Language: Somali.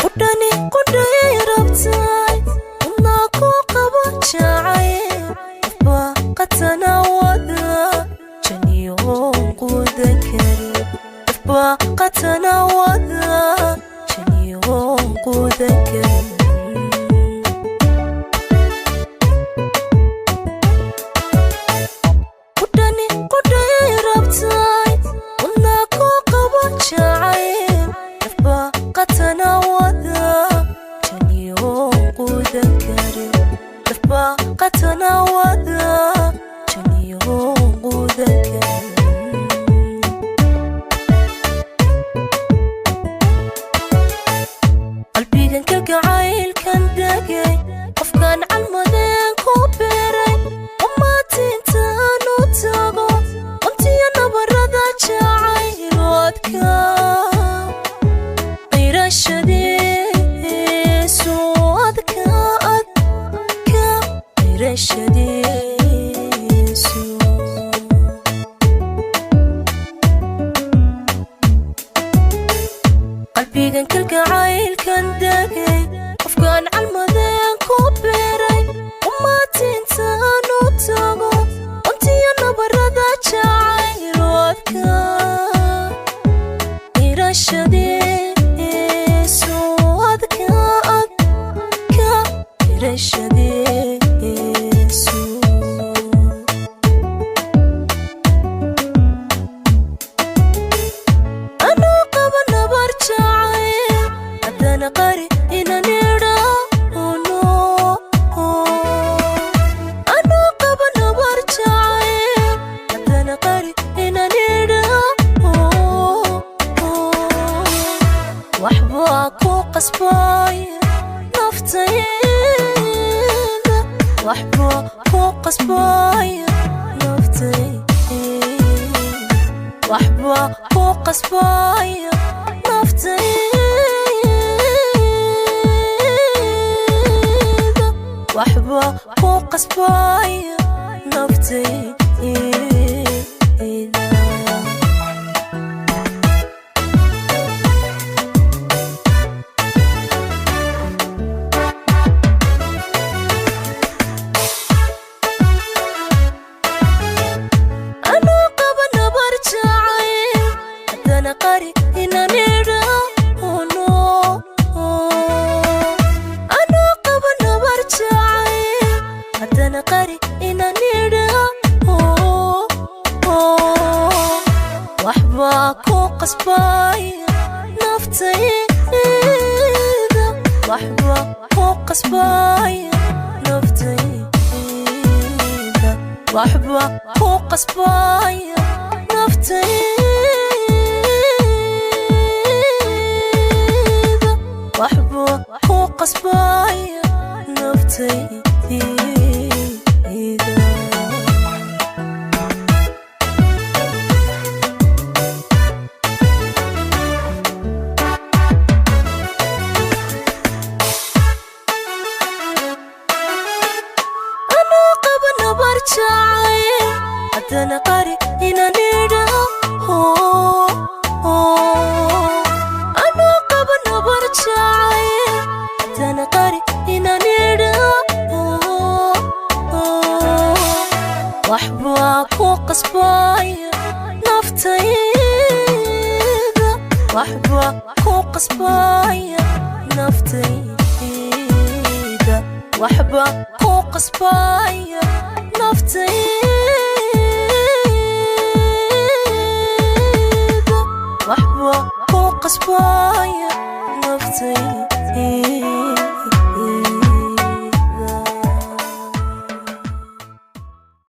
Qudhani qudhay rabtaay, wadnaa ku qaba jacayl, qofba qatana wada janiyoon quudan karin, qofba qatana wada janiyoon quudan karin. Qudhani qudhay rabtaay, wadnaa ku qaba jacayl, qofba qatana wada janiyoon quudan karin, qofba qatana wada janiyoon quudan karin. Qalbigan kalgacaylkan degay, qofkan calmadeen ku beeray, umaatintaan u tago untiyo nabarada jacayloodka qirashadiisu adka adka qirashadiisu. Qalbigan kalgacaylkan degay, qofkan calmadeen ku beeray, umaatintaan u tago untiyo nabarada jacayloodka qirashadiisu adka adka qirashadiisu. Anuu qaba nabar jacayl, haddana qari inan idhaahno. Anuu qaba nabar jacayl, haddana qari inan idhaahno. Waxbaa ku qasbaya naftayda, waxbaa ku qasbaya naftayda, waxbaa ku qasbaya naftayda, waxbaa ku qasbaya naftayda. Anuu qaba nabar jacayl, haddana qari inan idhaahno. Anuu qaba nabar jacayl, haddana qari inan idhaahno. Waxbaa ku qasbaya naftayda, waxbaa ku qasbaya naftayda, waxbaa ku qasbaya naftayda, waxbaa ku qasbaya naftayda. Anuu qaba nabar jacayl, haddana qari inan idhaho. Anuu qaba nabar jacayl, haddana qari inan idhaho. Waxbaa ku qasbaya naftayda, waxbaa ku qasbaya naftayda, waxbaa ku qasbaya naftayda, waxbaa ku qasbaya.